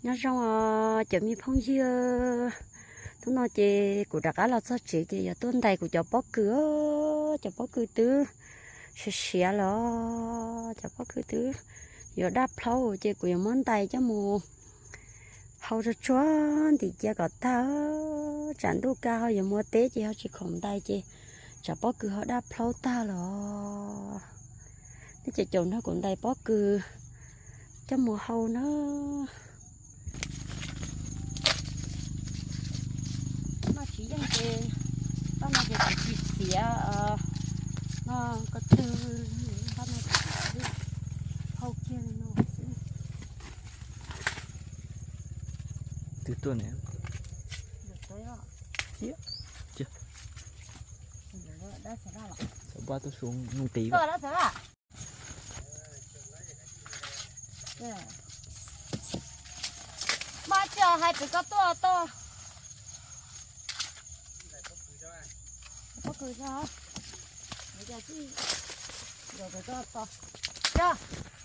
Nyob zoo os cov me phooj ywg, hnub no ces kuv rov qab los txog tsev ces yuav tuaj ntais kuv cov pob kws. Cov pob kws twb siav siav los, cov pob kws twb yuav daj plhaub ces kuv yuav muab ntais coj mus hau tsuag tsuag ntim cia kom tag. Tsam ntuj kaj ho yuav muaj teb ces ho tsis khoom ntais ces tsam pob kws ho daj plhaub tag los. Nej ces caum nrog kuv ntais pob kws coj mus hau na. Noj tsis yeej ces, toj no ces kuv tsis xiav no ko tw, toj no ces kuv hau kiag li no xwb. Twb tuaj ne. Xav pab tuaj su nqis. Mas tsis hais pem koj tuaj tau. Pob kws tso. Yog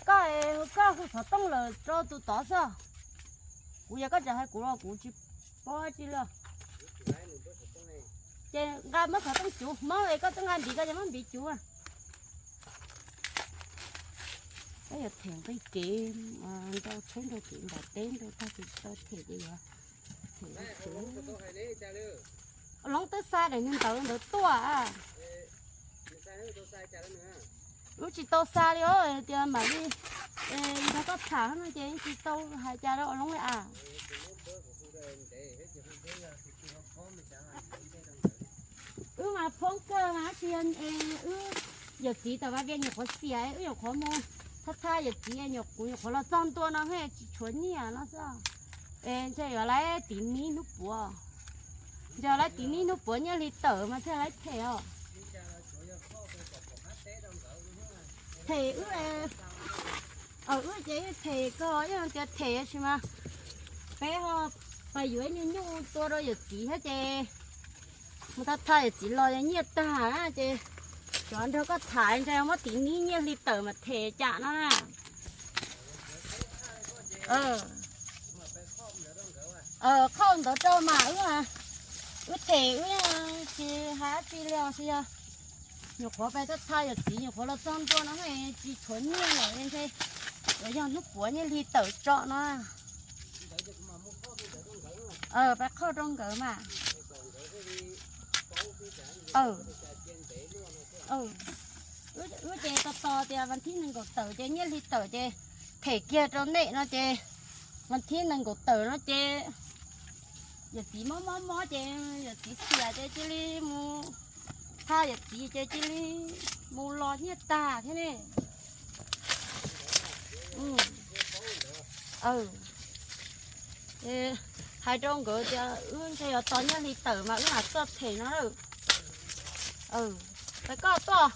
koj, koj hu xov tooj lawm rau tus tod xwb. Kuv yog koj tsis hais kuv los kuv tsis paub dab tsi li. Ces nqa muab xov tooj cuv, Hmoob es koj twb nqa npiv koj ces muab npiv cuv. Koj yuav them nqi kev, nrau tsheb nrau kev nram teb nrau tag ces tsis tau them ces yuav them. Au Loob twb xa daim niag ntawv ntawd tuaj. Wb tsis tau xa li os, tias mam li nrog koj tham no ces tsis tau hais cas rau Au Loob li as. Wb mas phoob kawg mas tsis yog, wb yawm txiv tam vaj vias nyuam qhuav xiam, wb nyuam qhuav mus thaj thaj yawm txiv, kuv nyuam qhuav los txog ntua no tsis tshuav nyiaj no xwb. Es ntshe yuav laib tiv nib hnub puav, ntshe yuav laib tiv nib hnub puav nyiaj hli tawm mas thiaj laib them os. Them wb, wb ces wb them kawg, yog tias them tsis mas peb ho pais yuav ib niag nyuj tua rau yawm txiv thiab ces mus thaj thaj yawm txiv los nyiaj tag ces cov nrog koj tham ntshe muab tiv nib nyiaj hli tawm mas them cas no na. Qhauj ntawd rau mas wb, wb them wb tsis hais dab tsi li os, tsis yog nyuam qhuav pais thaj thaj yawm txiv nyuam qhuav los txog ntua no tsis tshuav nyiaj lawm ntshe yuav yog hnub puav nyiaj hli tawm tso no. Pais qhauj rau nkawd mas. Wb ces tos tos tias vas thib nees nkaum tawm ces nyiaj hli tawm ces them kiag rau nej no ces vas thib nees nkaum tawm no ces yawm txiv mob mob mob ces yawm txiv xiam ces cia li mus thaj yawm txiv ces cia li mus los nyiaj tag thiab ne. Hais rau nkawd tias wb ntshe yuav tos nyiaj hli tawm mas wb mam tuaj them no. Pais koj tuaj.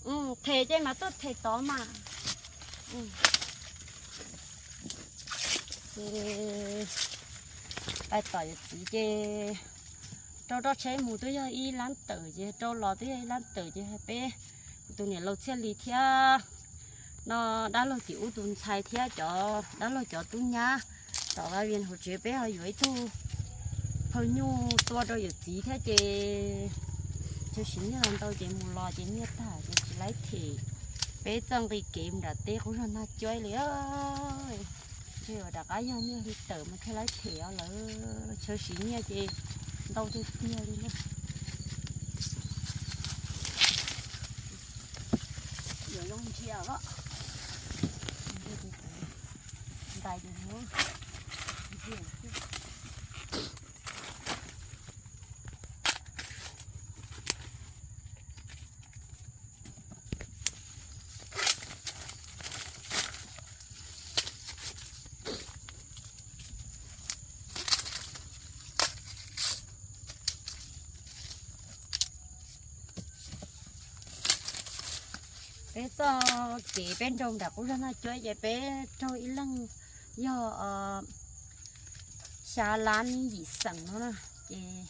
Them ces mas tuaj them tod mas. Pais tom yawm txiv ces rau roj tsheb mus twb yog ib lab tawm ces rau los twb yog ib lab tawm ces peb tus niam laus Txhiaj Lis thiab no dab laug tim ub tus ntxhais thiab cov dab laug cov tub nyab tom vaj vias hauv tsev peb ho yuav ib tug phawj nyuj tua rau yawm txiv thiab ces tshawb siv nyiaj los ntau ces mus los ces nyiaj tag ces tsis laib them. Peb txoj nqi kev nram teb qub zog nag cuab li. Ntshe yuav rov qab yog nyiaj hli tawm mas thiaj laib them os lawm, tshawb siv nyiaj ces ntau tiag tiag li na. Yuav zoo ntsia os. Ntais ces muab ntsia xwb. Peb txoj kev peb nrau nram qub zog nag cuab ces peb raug ib leeg yog xya lab yim xeem no na, ces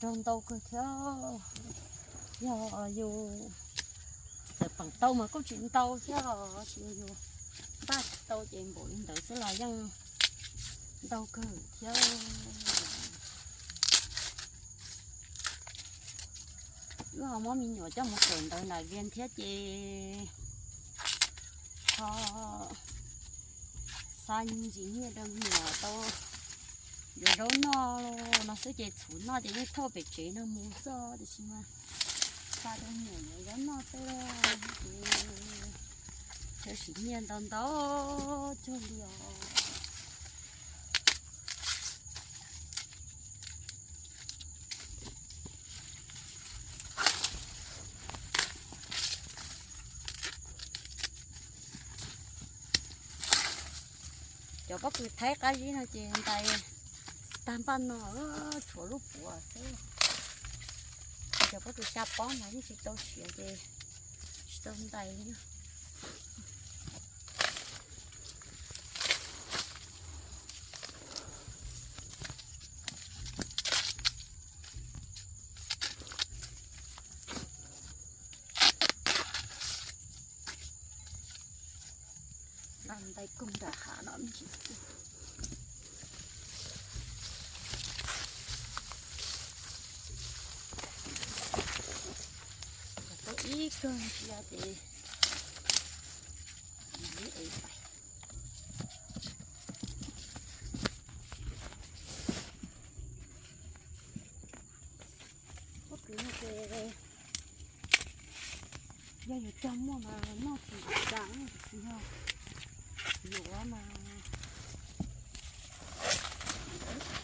raug ntau kawg thiab. Yog yus txawm peem tau mas kuj tsis ntau thiab os, tsis yog yus npaj tsis tau ces npaum li ntawd xwb los yeej ntau kawg thiab. Wb ho muab me nyuam coj mus kawm ntawv nram Vias thiab ces ho xa ntsis nyiaj rau me nyuam tau yuav zaub noj no xwb ces txhuv noj ces yeej thauj pem tsev no mus xwb tiam sis mas xa rau me nyuam yuav zaub noj xwb ces txhawb siv nyiaj ntau ntau cuag li os. Cov pob kws Thaib qab zib no ces ntais tag npaj no, tshuav lub puav xwb. Cov pob kws xya pob mas yeej tsis tau siav ces tsis tau ntais li na. Ntais koog nram hav no me ntsis. Tau ib kawg ntsia ces pob kws no ces yog yus cog muaj mas noj tsis tas, tsis yog luav mas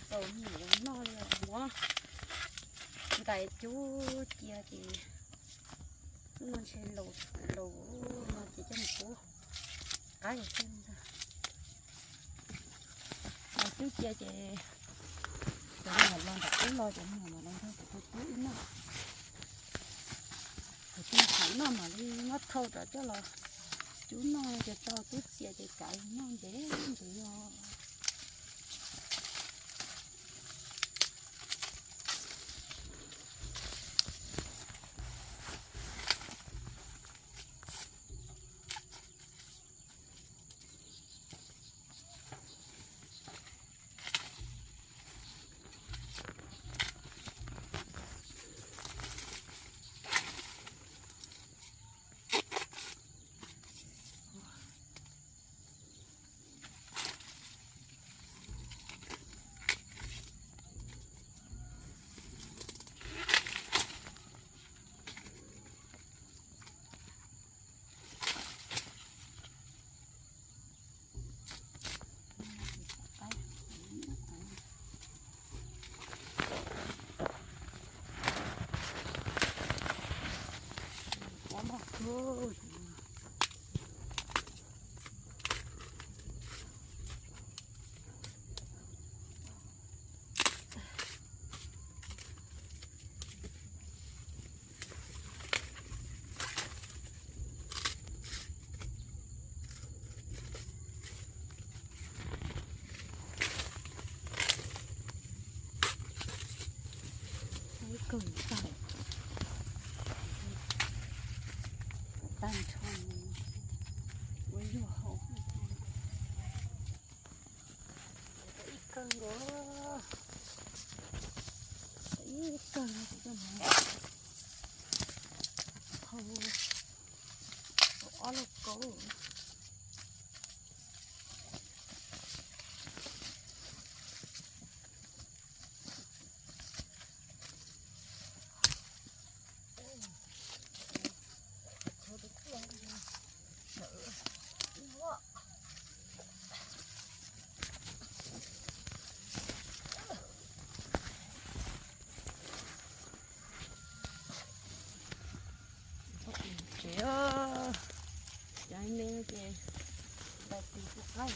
txaus nyiam noj li. Muab ntais cub cia ces ntshe laus no ces coj mus pub qaib xwb ntag. Cub cia ces cov me nyuam los nram qub los ces me nyuam mam los nrog kuv tus tub wb noj. Kuv tus tub noj mam li muab thauj rov coj los cub noj ces tau tub txias ces kav noj ntev ntev os. Ib kawg tag, tag nrho ua luag hau. Ib kawg nkaus, ib kawg no kuv coj mus hau ob lub kaub. Tsev, cov me ces ntais tis kuj qab.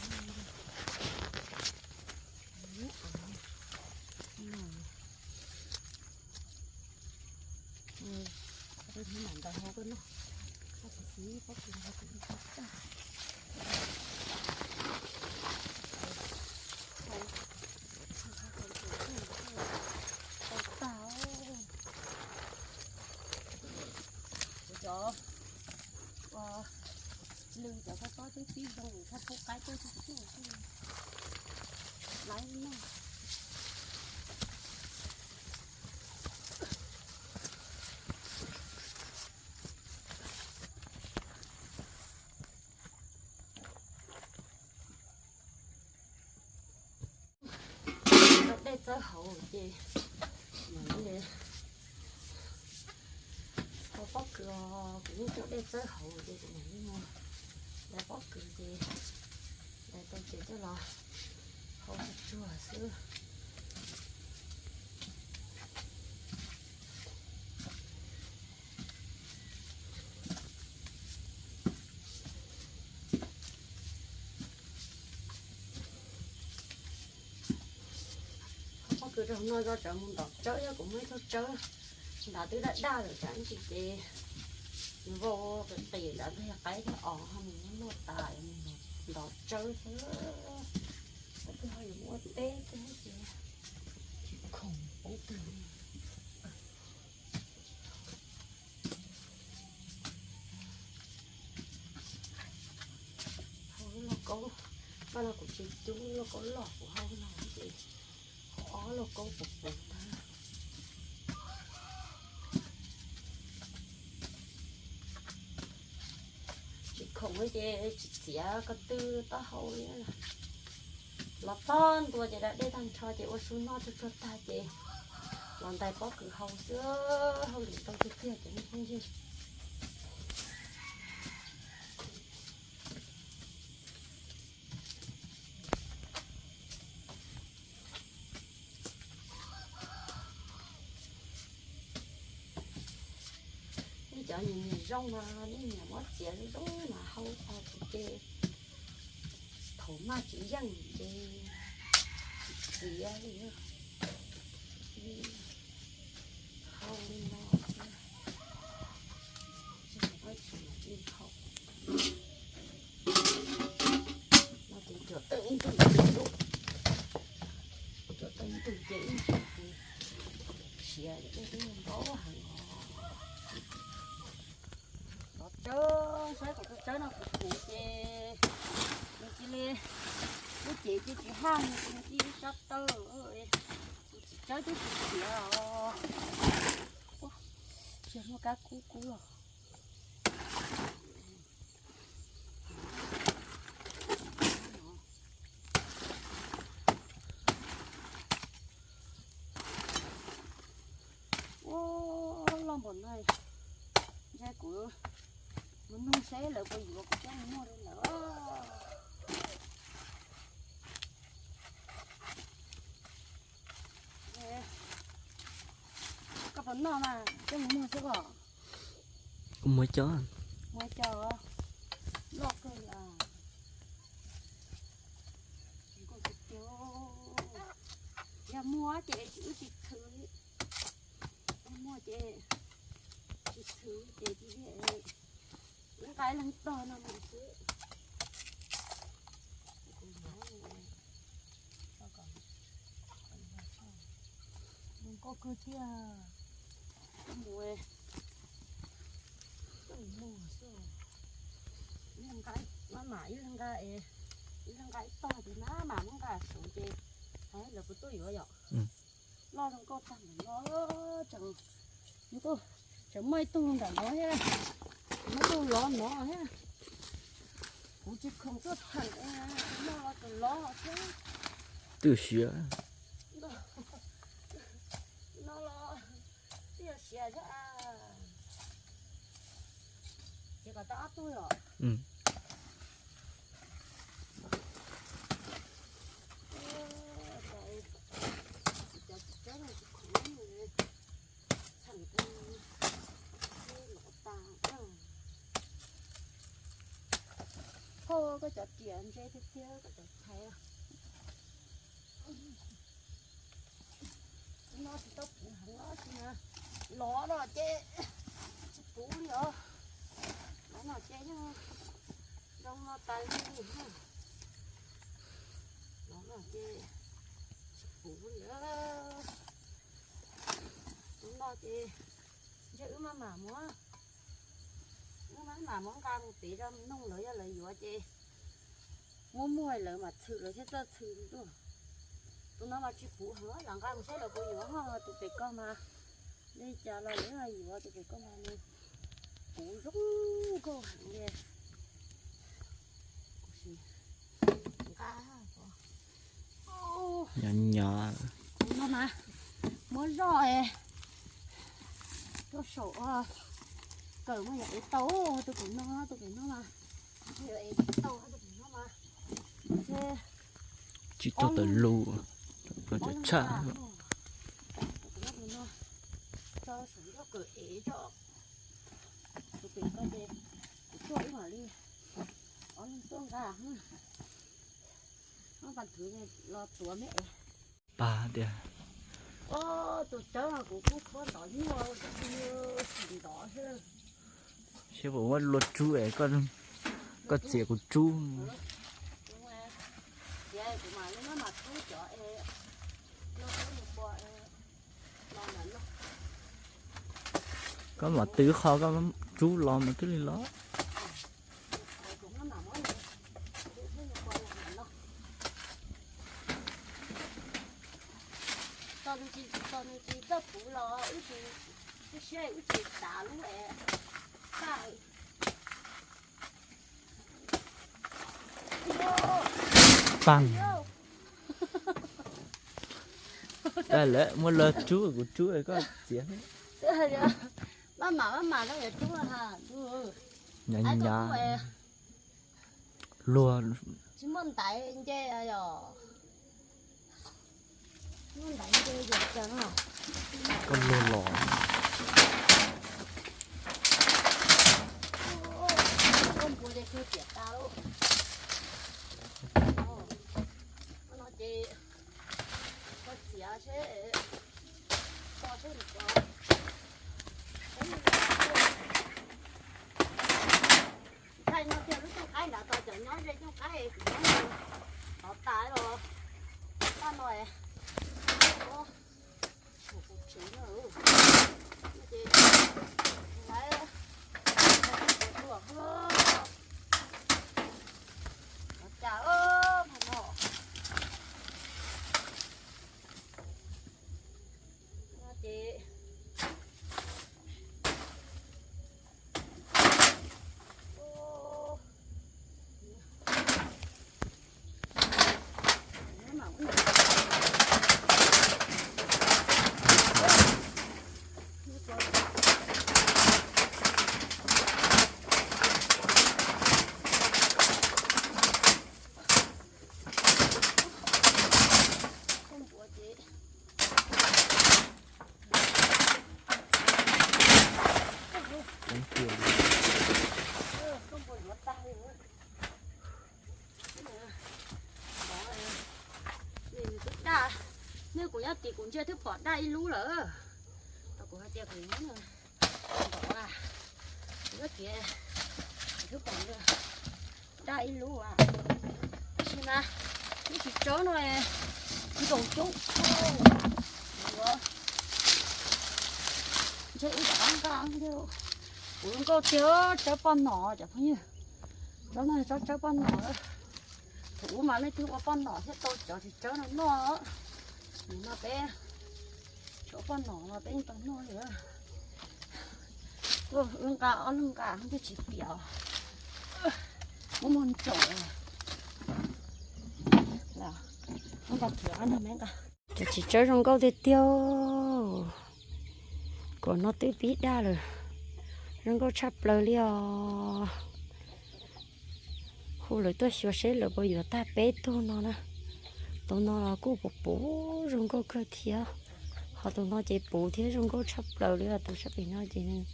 Mam ntais hauv koj noj, koj tus txiv pob kws hauv tus tag. Tau tag. Hau pob kws, kuv yeej coj dej txawb hauv ces kuv mam li mus da pob kws ces da tau ces coj los hau tsuag tsuag xwb. Hau pob kws rau hauv no, tso tsawv mus ntov tsawb, yog kuv muaj ib tug tsawb nrad twb daj daj lawm tsam ntsis ces nws vau qis qis nrad ntag, yog qaib thiab os ho mus muab luaj tas es mus ntov tsawb xwb. Tab twb ho yuav muab teb thiab ces tsis khoom poob twg. Hau lub lauj kaub, npaj no kuv tsis cub lub lauj kaub loj, kuv hau no ces ob lauj kaub puv puv tag. Tsis khoom ces tsis txiav ko tw taub hau li. Los txog ntua ces da dej tag nrho ces ua su noj tsuag tsuag tag ces los ntais pob kws hau xwb, hauj lwm ntau tiag tiag cov nej phooj ywg. Nej cov nyiam nyiam zoo mas nej nyiam muab txiav zoo zoo mas hau tag kuv ces thaum maj tsis yeej ces txiav li. Hau li no xwb. Ces cuam tau ib ntug, cuam tau ib ntug ces ib ntug ces siav dej twb ntau heev os. Los tsawb, saib kuv tus tsawb no kuv kuv ces nws cia li, lub cev cia tsis haj, nws cia li ib sab tawg, kuv txiv tsawb twb tsis siav os. Ua, tsis muaj kab kub kub los. Ua, loj npaum no, ntshe kuv mus nug seb lawv puas yuav kuv coj mus muag rau lawv. Koj puas noj mas coj mus muag xwb os. Kuv muag cov, muag cov loj kawg li. Yog muag ces wb tsis txhwv li, yog muag ces tsis txhwv ces cia li nqa ib leeg tog no mus xwb. Zoo nkauj kawg tiag. Mus, mus xwb. Ib leeg nqa, maj mam ib leeg nqa, ib leeg nqa ib tog ces maj mam muab nqa saud ces hais lawv puas tuaj yuav yom. Loj zoo nkauj tag ntawm no, tseem, tseem muaj ib tug ntawm no thiab, muaj ib tug lov no thiab. Kuv tsis khoom tuaj txheem, no los tseem lov thiab. Twb siav, no los twb yog siav thiab. Ces kom tau ob tug os. Thauj koj cov riam ntse tiag tiag koj cov thaiv. No tsis tau puv heev los sis mas lov no ces tsis puv li os. Lov no ces yeej zoo no tas li. Lov no ces tsis puv li. Tus no ces ntshe wb maj mam muab, wb maj mam muab nqa mus pem rau noog lawv, yog lawv yuav ces muab muag lawv mam txhwm lawv thiaj txawj txhwm tuaj. Tus no mas tsis puv heev, lam nqa mus saib lawv puas yuav ho. Tus pem ko mas li cas los lawv yuav, tus pem ko mas nws puv zoo nkauj heev li. Nqa, nyob nyob no mas Muab zoj tuaj saum kawm mas yog ev tau, tus pem no, tus pem no mas yog ev tau, tus pem no mas tsis tau tawm lus, tshaj. Tus pem no tso saum zoj kawm ev zoj, tus pem ko ces kuv tuaj ib mam li ob leeg tuaj nqa. Ob pas thwv los tuav me es. Pag tias, tus tsawb no kuv kuj khuab ntov nyuaj, ntov xwb. Seb puas muab lua rub es koj txiav kuv rub. Koj mam twv qho koj rub los mas twb li los. Txog nws tsis txawj puv los wb tsis, wb siab wb tsis tav lub es. Pag. Lawv muab lua rub, kuv rub koj txiav. Maj mam maj mam rau yuav rub ha. Nyav nyav. Luag. Tsis muaj ntaiv nce yom. Muaj ntaiv nce yom cas no. Koj luag los. Koj npua ces kawg tiam tas lawm. No ces koj txiav seb, koj seb nws ko. Ntshai no tiag, lub cooj qaib nrad tau cov nyob ze cooj qaib kuv nyob tov tas los paj no es kuv tsev no ces lawv tuaj tuaj cas no ces Nws kuv nyob tim kuv ntsia twb pom daj ib lub lawm. Kuv hais tias kuv nyob nov, kuv nyob tias kuv twb pom daj ib lub. Tab sis mas ib tsis tsawb no nkaus coob. Ntshe ib tsam nqa, kuv zoo nkauj tiag, tsawb poj nom cov phooj ywg. Tsob no tsob tsawb poj nom. Thaum ub mas leej twg ua poj nom thiaj tau cov tsis tsawb no noj. Nim no peb tshuav poj nom mas peb yeej tau noj li. Wb nqa ob leeg nqa twb tsis piam, muab muag ntsaum. Cov tsis tsawb zoo nkauj tiag tiag. Kom no twb pib daj lawm, zoo nkauj tshaj plaws li os. Hu lawv tuaj xyuas seb lawv puas yuav tag peb tug no na. Tus no los kuj puv puv zoo nkauj kawg thiab. Ho tus no ces puv thiab zoo nkauj tshaj plaws li os. Tus sab pem no ces nws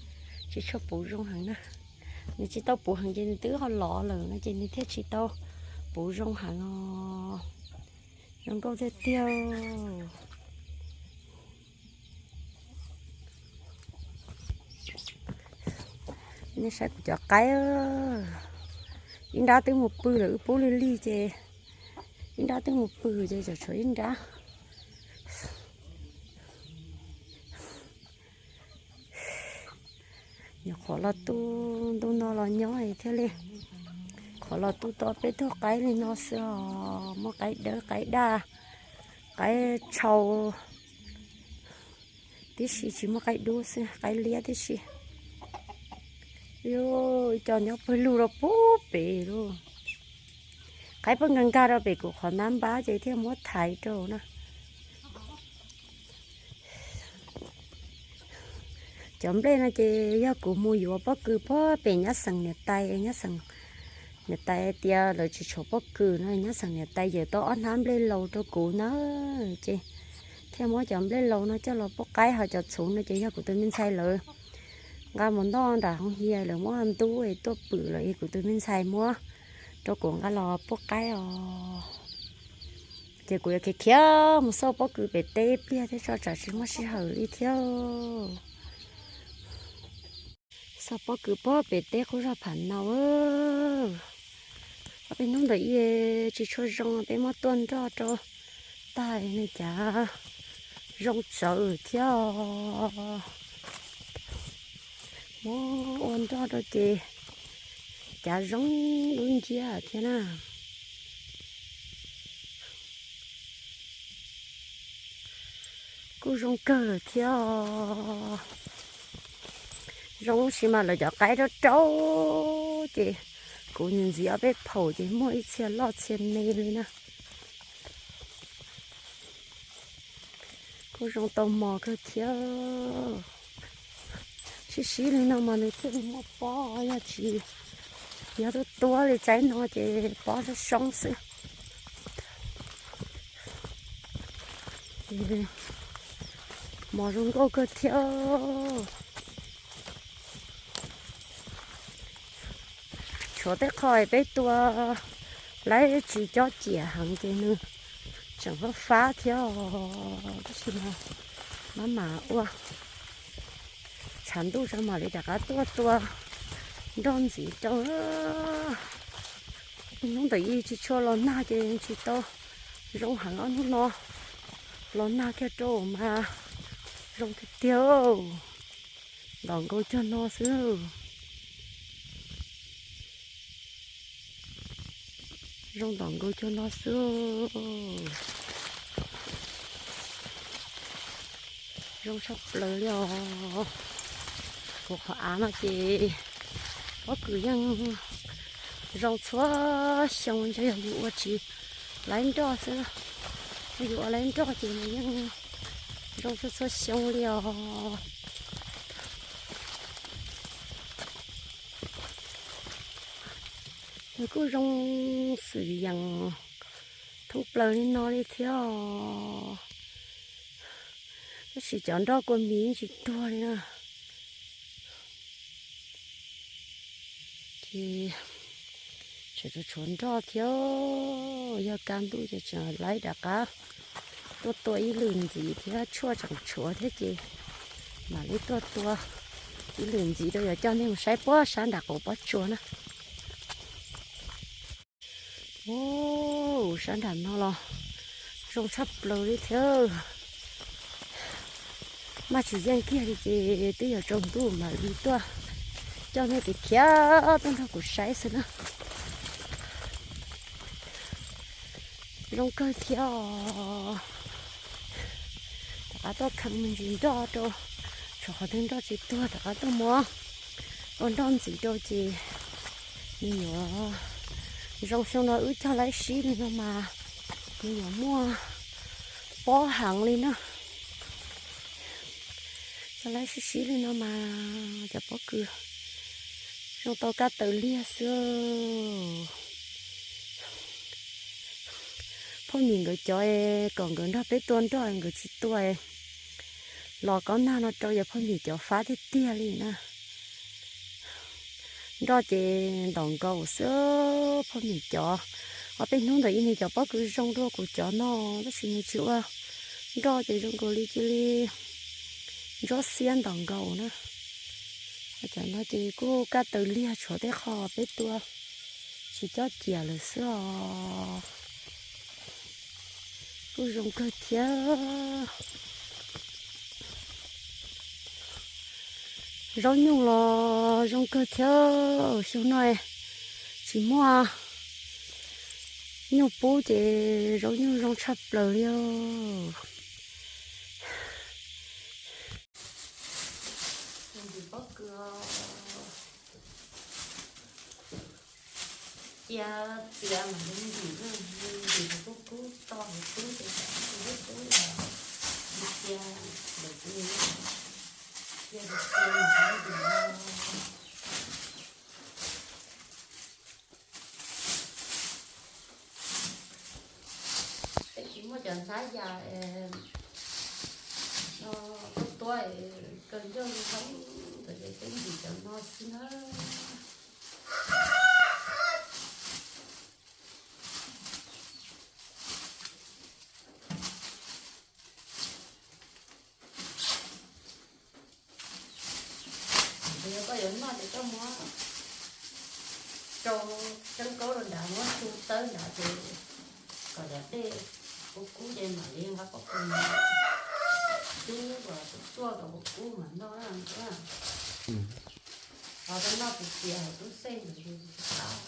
tsis tshua puv zoo heev na. Nws tsis tau puv heev ces nws twb ho lov lawm no ces nws thiaj tsis tau puv zoo heev os. Zoo nkauj tiag tiag. Nej saib kuv cov qaib, ib nrab twb mus pw lawm, wb pub lig lig ces ib nrab twb mus pw ces tsam tshuav ib nrab. Nyuam qhuav los tu ntu no los nyob thiaj li, qhuav los tu tau peb tug qaib li no xwb os. Muaj qaib dawb qaib daj, qaib tshau tib si, tsis muaj qaib dub xwb, qaib liab tib si. Ib co nyob pawg lug rau pub pem lauj. Qaib pheej nkag nkag rau pem kuv qhov nab npab ces thiaj muab thaiv rau na. Cov nplej no ces yog kuv mus yuav pob kws puag pem nyab xeem niam tais, nyab xeem niam tais tias lawv tsis tshuav pob kws no, nyab xeem niam tais yawm tau ob hnab nplej laus rau kuv na, ces thiaj muab cov nplej laus no coj los pub qaib, ho cov txhuv no ces yog kuv tus me ntxhais lawv nqa mus ntoj nram hoo hias, lawv muab ntub tuaj pwm lawm es kuv tus me ntxhais muab rau kuv nqa los pub qaib os. Ces kuv yuav khiav khiav mus xauj pob kws pem teb ib pliag thiab tso tsam tsis muaj sij hawm li thiab. Xauj pob kws puag pem teb qub zog phav no. Ob peb hnub ntawm ib tsis tshua zoo peb muab tuaj nroj rau tag nws cav zoo tsawv thiab. Muab ua nroj rau ces cav zoo dub nciab thiab na. Kuj zoo kawg lawm thiab. Zoo tab sis mas lawv cov qaib rau rau ces kuv ntxiv ob peb phaum ces muaj ib txhia loj txhia me li na. Kuj zoo tau mos kawg thiab. Sib sib li no mas nws thiaj li muaj pob, yog tsis yog tuaj tuab li tsaib no ces pob soob soob xwb. Mos zoo nkauj kawg thiab. Tshuav tej qho peb tua laib tsis cob ciam heev ces nws tseem fab fab thiab. Tab sis mas maj mam ua, tshav ntuj tso mam li rov qab tuaj tua nroj ntxiv rau. Hnub ntawm ib tsis tshua los nag ces tsis tau zoo heev, ob hnub no los nag kiag rau mas zoo tiag tiag. Ntom nkaus cog no xwb. Zoo ntom nkaus cog no xwb. Zoo tshaj plaws li os. Kuv qhov av no ces pob kws yeej zoo txhua xyoo, ntshe yog yus ua tsis laib nroj xwb. Yog yus ua laib nroj ces nws yeej zoo txhua txhua xyoo li os. Nws kuj zoo xwm yees thoob plaws li no li thiab os. Tab sis cov nroj kua mis tsis tuag li na. Ces tseem tshuav nroj thiab, yog kaj ntug ces tseem laib rov qab tuaj tua ib lwm ntxiv thiab, tshuaj tseem tshuav thiab ces mam li tuaj tua ib lwm ntxiv rau yuav coj nej mus saib puag sab nram qab pob tsuas na. Ub, sab nram no los zoo tshaj plaws li thiab. Maj tsis yeej kiag li ces twb yuav tsaus ntuj mam li tuaj coj nej khiav tuaj nrog kuv saib xwb na. Zoo kawg thiab os. Rov qab tuaj kheev me ntsis nroj rau, tshuav qhov twg nroj tsis tuag rov qab tuaj muab ua nroj ntxiv rau ces nws yuav zoo. Xyoo no wb cog laib sib li no mas nws yuav muaj pob heev li na. Cog laib sib sib li no mas cov pob kws zoo tau kab taws liag xwb. Phooj ywg nkawd cov kom nkawd nrog peb tua nroj nkawd tsis tua, los kob nag no rau yog phooj ywg cov fab tiag tiag li na. Nroj ces ntom nkaus xwb phooj ywg cov. Ob peb hnub ntawm ib nws cov pob kws zoo dua kuv cov no, tab sis nws tsis ua nroj ces zoo nkaus li cia li ntsuab xiab ntom nkaus na. Cov no ces kuj kab taws liag, tshuav tej qho peb tua tsis cob ciam lawm xwb os. Kuj zoo kawg thiab. Zaub nyuj los zoo kawg thiab. Xyoo no tsis muaj nyuj pub ces zaub nyuj zoo tshaj plaws li. Cia txiav mas nws ntim, nws ntim kub kub to, nws kub ces nws kub kub los cia lawm. Cia cia mam ntim no. Peb tsis muaj cov ntxhab yas no tuab tuab kawg ncauj zoo ntawd ces peb ntim cov no xwb na. Yog koj yuav noj ces koj muab rau tseeb kaub rau nrad, muab su tawb nrad ces kom cov dej kub kub ces mam li nqa pov kws cub kom tuaj kom kub kub mam noj na. Ho koj noj tiag tiag hauv lub xej ntawd ces tsis qab.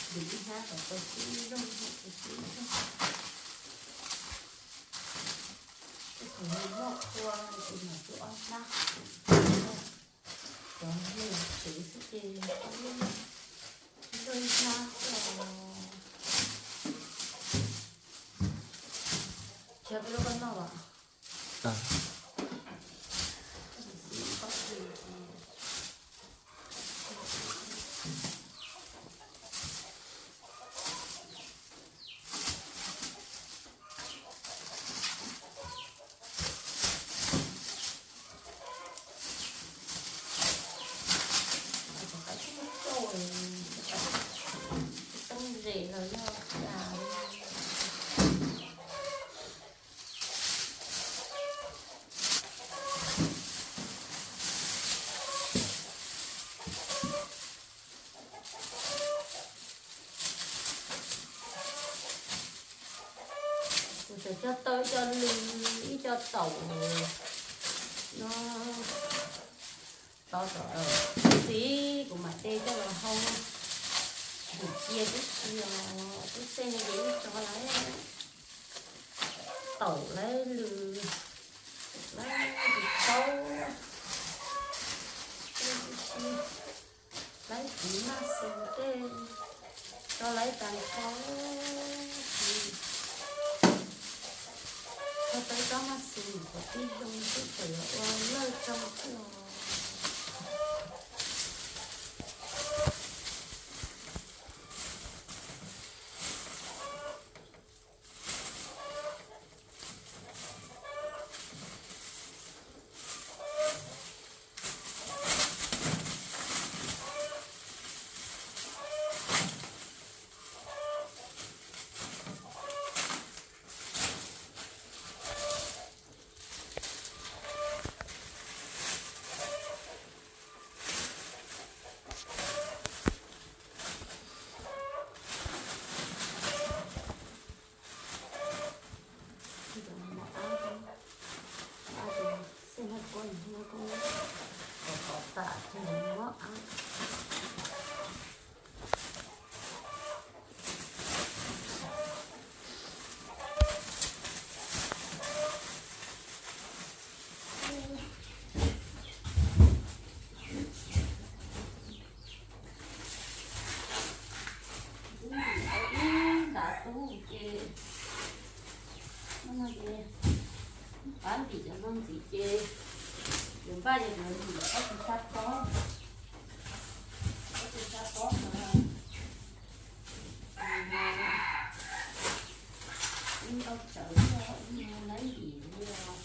Ntim ib hnab kom tau tib zoo, tib zoo. Tej thaum nws muaj qhua ces mam cub ob hnab. Cov me nyuam tsev xwb ces ib zaug ib hnab xwb os. Cia peb lub koj noj os. Teeb zes los yog cas. Kuv tseem cog tau ib co lws, ib co taum no tov tom txiv, kuv mam de coj los hau ntim cia tib si os. Tub xej no ces yeej tso lawv taum lawv lws, lawv ris taub, lawv txiv maj xus tej, tso lawv tag nrho. Thaum tau tsob maj xus kom tib zoo xwb tseem yuav ua lawj rau xwb os. Ib ntav tub ces, no ces pab ntim cov no ntxiv ces yuav npaj ces yuav ntim ob tug sab pob, ob tug sab pob no. Ib ntaub tsawv thiab ib ntaub ntim li os,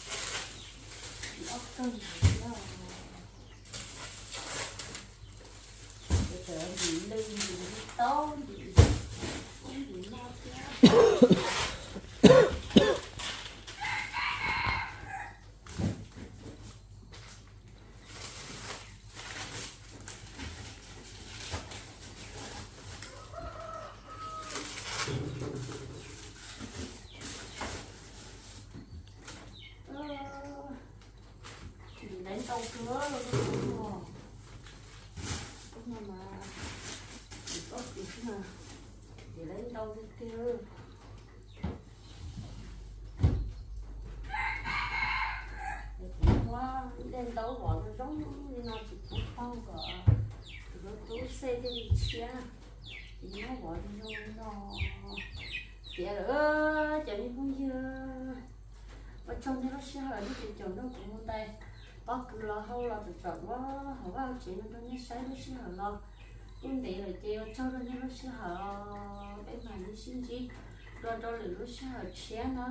ntim ob kawg ntawd thiab. Ces txawm ntim lws ntim li taub ntim kub ntim no thiab. Ntim ntau kawg, ub no mas ntim Ces lawv ntau tiag tiag. Ces kuv muab dej ntaub vov zoo zoo li no tsis pub paug kom tus tub xej thiaj li tshiab. Ces muab vov zoo zoo li no. Tiav lawm, cov me phooj ywg, ua tsaug nej lub sij hawm nej tus caum nrog kuv mus ntais pob kws los hau los tsom tsom duab hauv vaj hauv tsev no rau nej saib lub sij hawm los kuj ntev lawm ces ua tsaug rau nej lub sij hawm, peb mam li sib ntsib dua rau lwm lub sij hawm tshiab na.